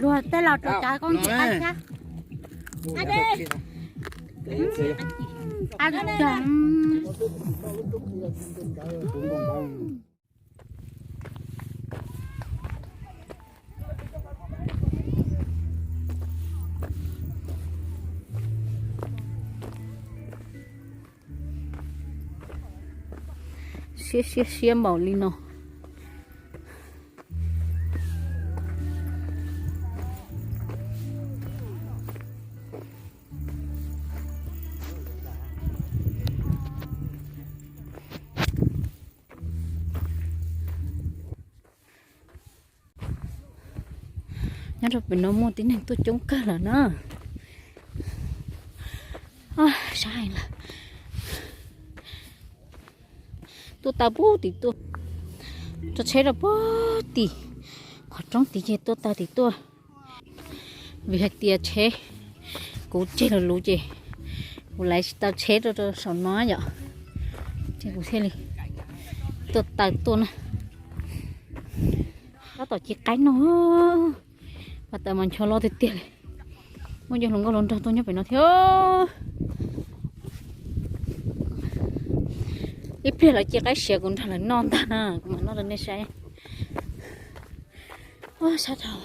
Luag tej laus rau cov koob ntxim qab thiab. Qab coob. Siab siab siab npaum li no. Nyob rau pem no muaj tib neeg tuaj coob kawg lawm na. Sab heev lawm. Tuaj tau puag tim tuaj, tso tsheb rau puag tim qhov roob tid ces tuaj tau tim tuaj. Vim hais tias tsheb kuv tseg luv luv ces kuv laiv tsis tau tsheb rau rau saum no yom, ces kuv thiaj li tuaj taw tuaj na. Tab tom ci qaib noj, mas taws mas ncho loj tiag tiag li. Muaj cov hluas nkauj hluas nraug tuaj nyob pem no thiab. Ib pliag lawv ci qaib siav kuv nrog lawv noj ntag na, kuv mam noj rau nej saib. Sab dhau.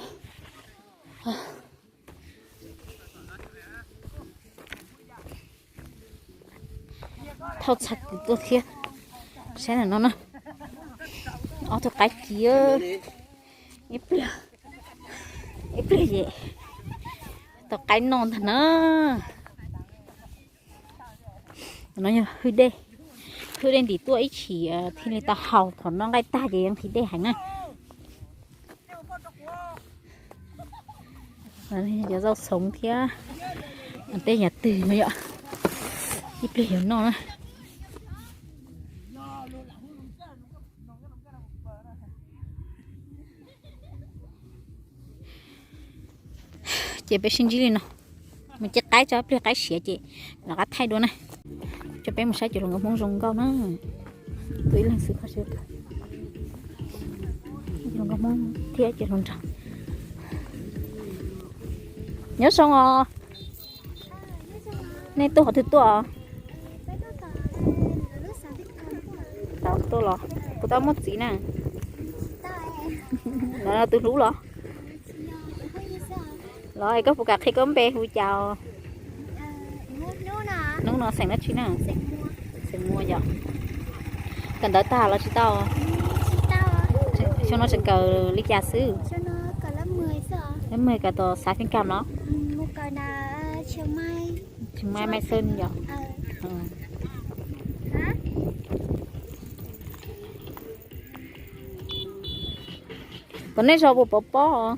Thauj txhais tus tuaj thiab. Saib ntawm no na, ob tug qaib ci, ib pliag, ib pliag ces tau qaib noj ntag na. No yog hwj dej, hwj dej ntim tuaj ib chim thiaj li tau haus, thaum noj nqaij tag ces yeej nqhis dej heev na. Cov zaub txhoov thiab tej yam twg no yom, ib pliag yuav noj na. Ces peb sib ntsib li no, mus ci qaib tso, ib pliag qaib siav ces rov qab thaij dua na. Coj peb mus saib cov hluas nkauj Hmoob zoo nkauj na. Tus ib leeg xwb kho siab, hluas nkauj Hmoob thiab cov hluas nraug. Nyob zoo os. Nej tuaj qhov twg tuaj os? Tau tuaj los? Puas tau muaj txiv na? Los tus hlub los? Los es koj puas kam qhia koj npe hu cas? Hnub no xeem dab tsi na? Xeem Muas yom. Kawm ntawv tag los tsis tau? Xyoo no tseem kawm li cas xwb? Lab mười kawm tom xav Phiaj Kam los? Tseem Mai Mai Xeeb yom. Tom nej zos puas pov pob?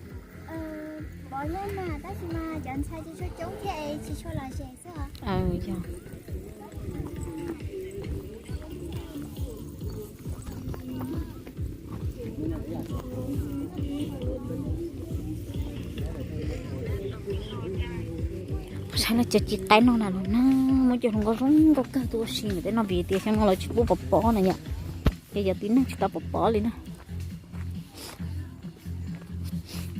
Saib lawv cov ci qaib noj na los na, muaj cov hluas nkauj zoo nkauj kawg tuaj ua si ntawm tej no vim tias xyoo no lawv tsis pub pov pob na yom, ces cov tib neeg tsis tau pov pob li na.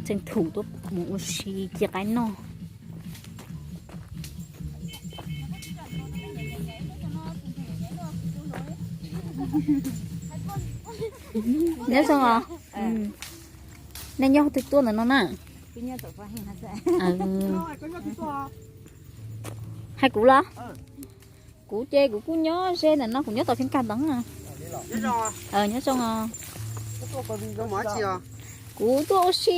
Tseem thum tuaj mus ua si ci qaib noj. Nyob zoo os. Nej nyob qhov twg tuaj ntawm no na? Hais kuv los? Kuv ces kuv kuj nyob ze ntawm no, kuv nyob tom Phiaj Kam ntawd. Nyob zoo os. Kuv tuaj ua si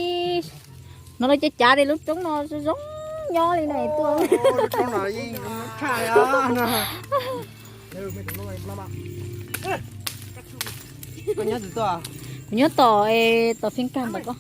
no los cav cav tias lub roob no zoo nyob li no tuaj. Kuv nyob tom, tom Phiaj Kam ntawm koj.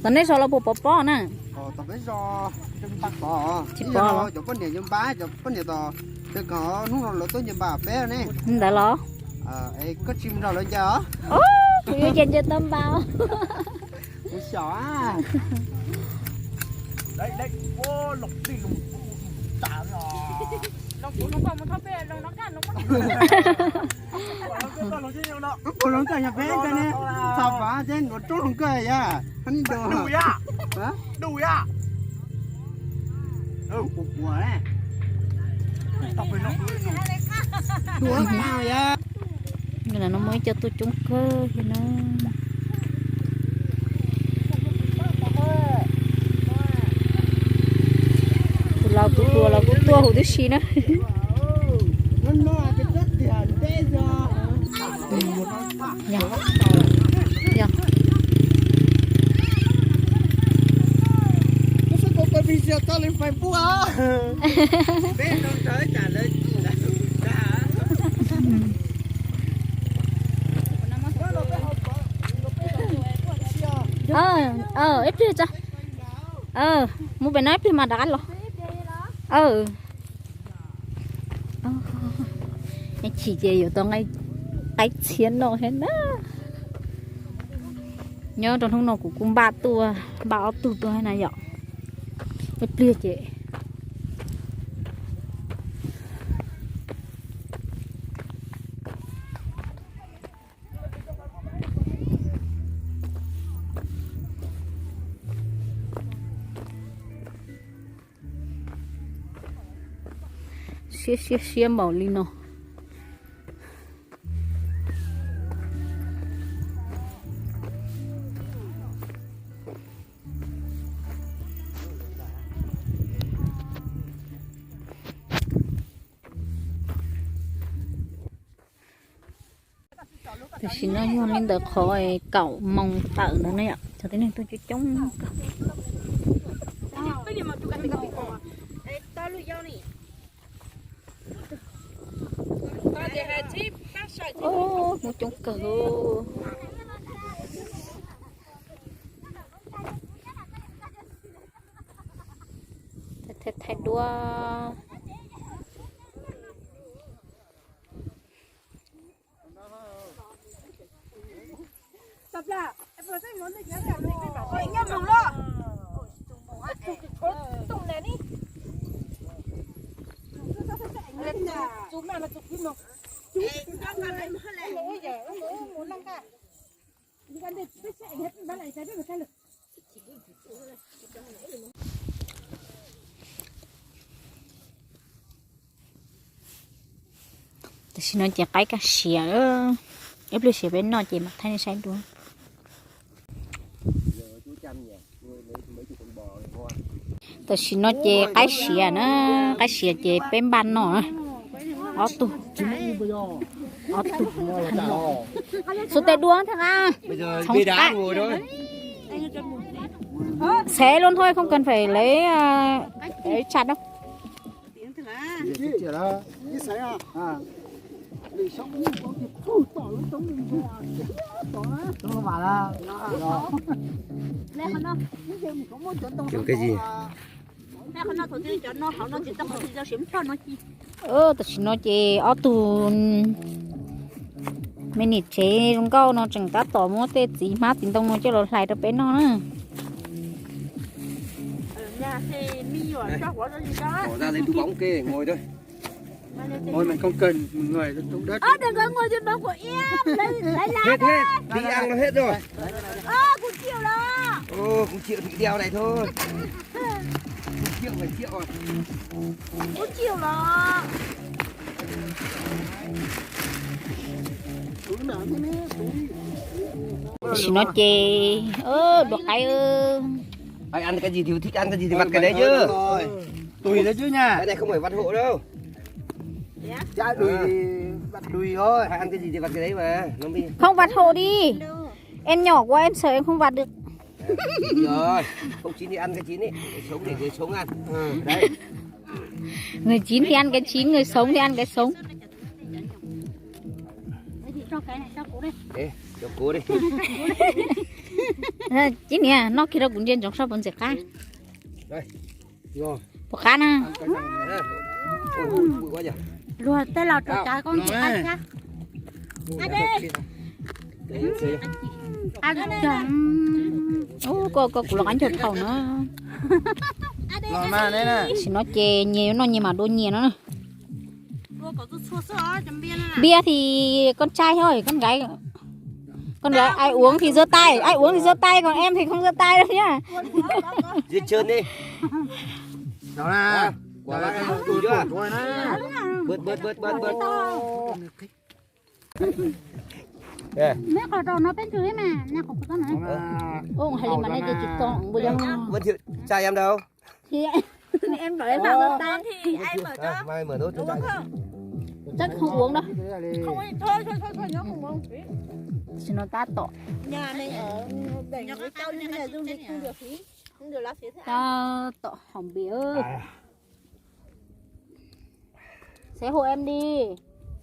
Tom nej zos los puas pov pob na? Tsis pov. Ntawd los? Koj tsis mus nrog lawv ncaws os? Kuv yuav ces nce tau npau. Kuv xyom a. Kuv puas hloov kawg yog peb kawg ne? Txog pab ces nruab roob hloov kawg yog. Hab ni du. Dua na yog. No muaj ib co tuaj coob kawg li na. Tus laus tus hluas los kuj tuaj huv tib si na. Ib pliag tso. Mus pem no ib pliag mas rov qab los. Chim ces yuav tau qaib txhiab noj thiab na. Nyob rau hnub no kuv kuj npaj tuaj, npaj ob tug tuaj na yom. Ib pliag ces siab siab siab npaum li no. Tam sim no yog li ntawm qhov kaum moos tawm ntawd na yom, cov tib neeg tuaj coob coob kawg. Hmoob coob kawg. Thaij duab. Tam sim no ces qaib kaj siav, ib pliag siav peb noj ces mam thaij nej saib dua. Tam sim no ces qaib siav na, qaib siav ces peb npaj noj na. Ob tug, ob tug. Xub tej dua thiab na. Txhev luôn thôi, không cần phải lấy, lấy chặt đâu. Cái gì? Ơ, tam sim no ces ob tug me niam tsev zoo nkauj no tseem tab tom muab tej txiv hmab txiv ntoo no coj los hlais rau peb noj na. Bỏ ra lấy túi bóng kê ngồi thôi. Thôi mình không cần, mình ngồi trong đất. Ơ, đừng có ngồi trên bóng của em. Lấy, lấy lá ra. Hết, hết, đi ăn nó hết rồi. Ơ, cũng chịu đó. Ồ, cũng chịu thì đeo này thôi. Cũng chịu, phải chịu rồi. Cũng chịu đó. Tam sim no ces, ơ, dua qaib. Ai ăn cái gì thì thích ăn cái gì thì vặt cái đấy chứ. Tùy đấy chứ nha. Cái này không phải vặt hộ đâu. Trái đùi thì vặt đùi thôi. Ai ăn cái gì thì vặt cái đấy mà. Nó mới Không vặt hộ đi. Em nhỏ quá em sợ em không vặt được. Rồi, không chín thì ăn cái chín ấy, để sống để người sống ăn. Đấy. Người chín thì ăn cái chín, người sống thì ăn cái sống. Ê, cho cô đi. Ơ, Chính Nghĩa, noj kiag rau kuv ntsia ntsoov soj puas ntxim qab. Đây. Puas qab na? Ui, ui, ui, quá nhỉ. Luag tej laus rau cov koj ntxim qab thiab. Ub, koj koj kuv los qab ncaug dhau na. Tam sim no ces nyias yuav noj nyias mam dua nyias no na. Bia thì con trai thôi, con gái, con gái ai uống thì giơ tay, ai uống thì giơ tay, còn em thì không giơ tay đâu nhá. Giơ chân đi. Đó là, đó là cái tuổi của tôi đấy. Bớt, bớt, bớt, bớt, bớt. Neb qhov rau no peb ntswg mas, neb qhov kuv tau na. Ub, hais li mas nej ces tsis tau npaum yog. Em đâu? Thì em bảo em vào giơ tay. Thì anh mở cho. Mai mở nốt cho. Chắc không uống đâu. Không, thôi, thôi, thôi, thôi, nó không uống. Xin nó tab tom. Nhà này ở đỉnh với châu nên là du lịch không được phí. Không được lắm phí thế. Tab tom hỏng bia. Sẽ hộ em đi.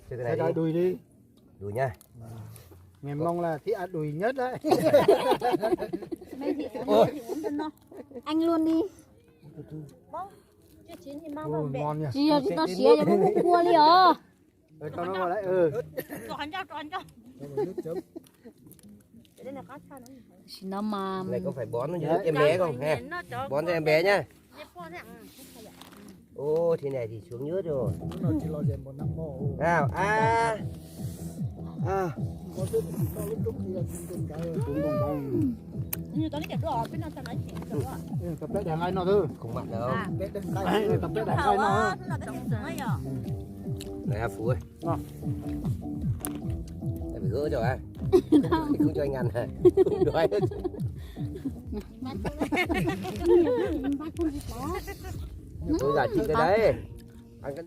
Sẽ đòi đùi đi. Đùi nha. Ngày mông là thích ăn đùi nhất đấy. Anh luôn đi. Ôi, ngon nha. Tsis yog tsis tau siav yog muab muab kua li os. Sim no mas. Này có phải bón nước em bé không ha? Bón cho em bé nhá. Ô, thế này thì xuống nước rồi. Nào, à. À. Tập bếp để ngai no thôi. Không mặn đâu. Tập bếp để ngai no. Này, Phú ơi. Ngon. Em phải gỡ cho à? Không cho anh ăn hả? Đói. Tôi giải thích cái đấy. Ăn cái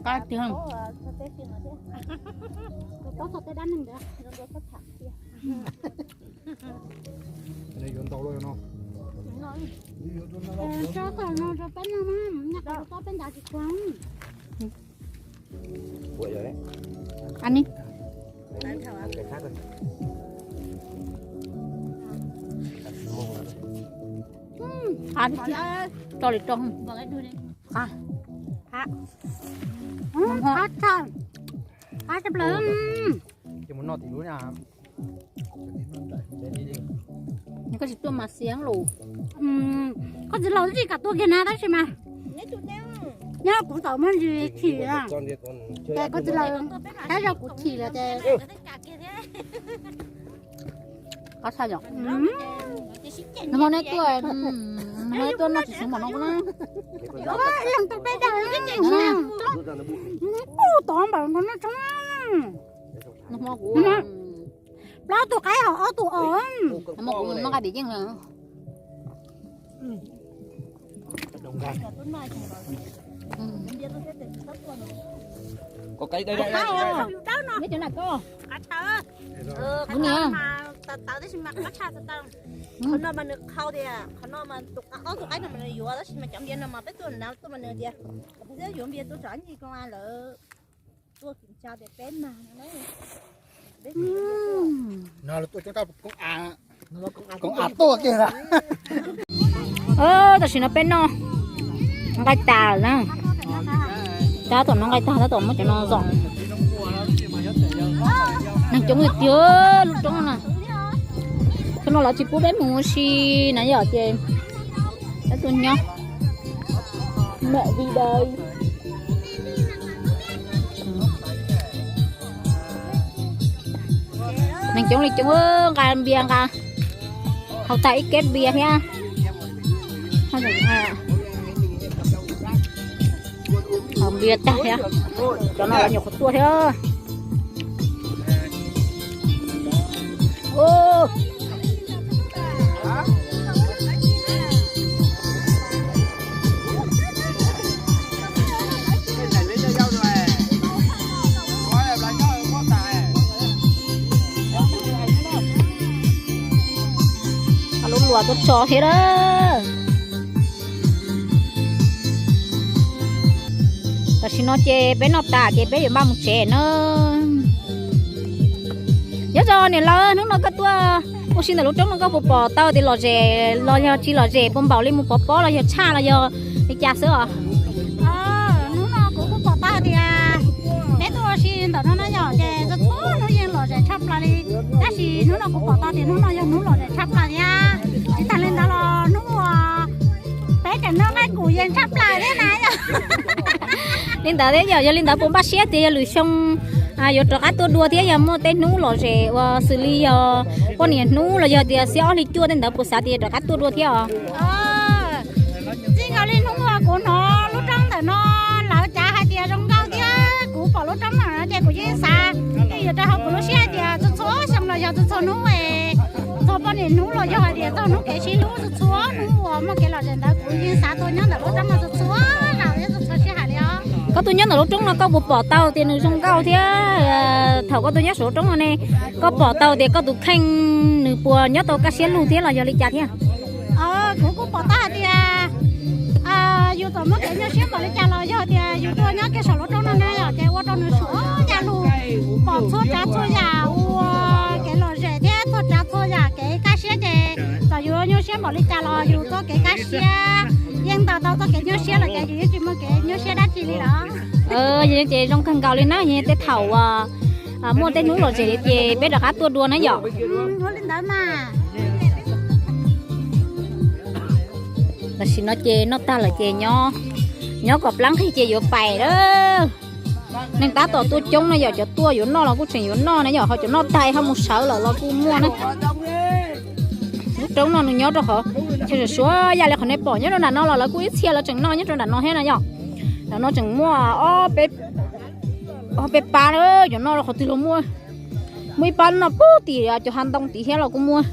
Qab tiag. Tso kom no rau peb noj, noj kom tau peb nrad tsis khuav. Ua li. Ăn đi. Qab tiag. Tso li rau. Qab. Qab. Qab tshaj. Qab tshaj plaws. Ces mus noj tim lub na. Koj tsis tuaj mas xiav lus. Koj txiv laus twb tsis kam tuaj kiag na tab sis mas nyob kuv tau muaj ntsis chim na. Ces koj txiv laus tab zog kuv chim lawm ces qab tshaj yom. Nag hmo neb tuaj, nag hmo neb tuaj noj tsis tshua npaum no na. Ib leeg tuaj peb dag, kuj tod npaum no na tshoob. Nag hmo kuv plaub tug qaib hauv ob tug os. Nag hmo kuv noj nqaij pem yeej lawm. Qhov no mas nws qhau tias qhov no mas tus qaib, ob tug qaib no mas nws yuav, tab sis mas cov npias no mas peb tuaj na tuaj mas nws tias peb yuav npias tuaj tso ncig koo a lawm. Tuaj kiểm tra tias peb mag no. No lawv tuaj coob, koob av tuaj kiag lawm. Tam sim no peb noj nqaij tas lawm na. Tab tom noj nqaij tag tab tom muab cov no zom. Neeg coob tiag tiag lub roob no na. Thaum no lawv tsis pub peb mus ua si na yom ces peb tuaj nyob. Mẹ đi đây. Neeg coob li coob, nqa npias nqa, haus tag ib keb npias thiab. Haus npias tag thiab, cov no lawv nyuam qhuav tuaj thiab. Lub luas tuaj tso thiab a. Tam sim no ces peb noj tas ces peb yuav npaj mus tsev na. Nyob zoo niam laus, hnub no koj tuaj ua si ntawm lub roob no koj puas pom tau tias lom zem los yog tsis lom zem, puas npaum li mus pov pob los yog tshaj los yog li cas xwb os? Hnub no kuv kuj pom tau tias peb tuaj ua si ntawm no na yom, ces txhua txhua hnub yeej lom No kuv pom tau tias hnub no yog hnub lom zem tshaj plaws thiab. Tsis tag li ntawd los hnub uas peb cov noj nqaij nqus yeej tshaj plaws thiab na yom. Li ntawd thiab yog, yog li ntawd puas npaj siab tias yog lwm xyoo yuav rov qab tuaj dua thiab, yog muaj tej hnub lom zem uas xws li yog poj niam hnub los yog tias xiab ob hli cuaj tej ntawd puas xav tias yuav rov qab tuaj dua thiab os? Txij nkaus li hnub uas kuv hnov lub roob ntawm no lawv cav hais tias zoo nkauj thiab kuv pom lub roob no ces kuv yeej xav, yeej yuav rau hauv kuv lub siab hais tias txhua txhua xyoo los yog txhua txhua hnub es txog poj niam hnub los yog hais tias txog hnub kev sib hlub txhua txhua hnub uas muaj kev lom zem ntawd kuv yeej xav tuaj nyob ntawm lub roob no txhua txhua zaus thiab txhua txhua sij hais li os. Koj tuaj nyob ntawm lub roob no koj puas pom tau tias nws zoo nkauj thiab? Thaum koj tuaj nyob saum lub roob no ne, koj pom tau tias koj tus kheej nws puas nyob tau kaj siab lug thiab los yog li cas thiab? Kuv kuj pom tau hais tias yus txawm muaj kev nyuaj siab npaum li cas los yog tias yus tuaj nyob kiag saum lub roob no ne yom, ces ua rau nws suav yaj lug, pom txhua tsav txhua yam ua kev lom zem thiab txhua tsav txhua yam kev kaj siab ces txawm yus nyuaj siab npaum li cas los yus txoj kev kaj siab yeej ntaus tau txoj kev nyuaj siab lawm ces yus yeej tsis muaj kev nyuaj siab dab tsi li lawm. Ces zoo kawg nkaus li na, yog tej thaum muaj tej hnub lom zem li ces peb rov qab tuaj dua na yom. Ua li ntawd mas. Tam sim no ces noj tag lawm ces nyob kom plab nqig ces yuav pais lawm. Neeg tab tom tuaj coob na yom, cov tuaj yuav noj los kuj tseem yuav noj na yom, ho cov noj tag ho mus sawv lawm los kuj muaj na. Lub roob no nws nyob rau qhov chaw suav yaj li qhov nej pom nyob rau nram no los lawv kuj ib txhia lawv tseem noj nyob rau nram no thiab na yom. Nram no tseem muaj ob peb, ob peb pab na, cov noj rau qhov twg los muaj. Muaj ib pab noj pug tim cov hav ntoo tid thiab los kuj muaj.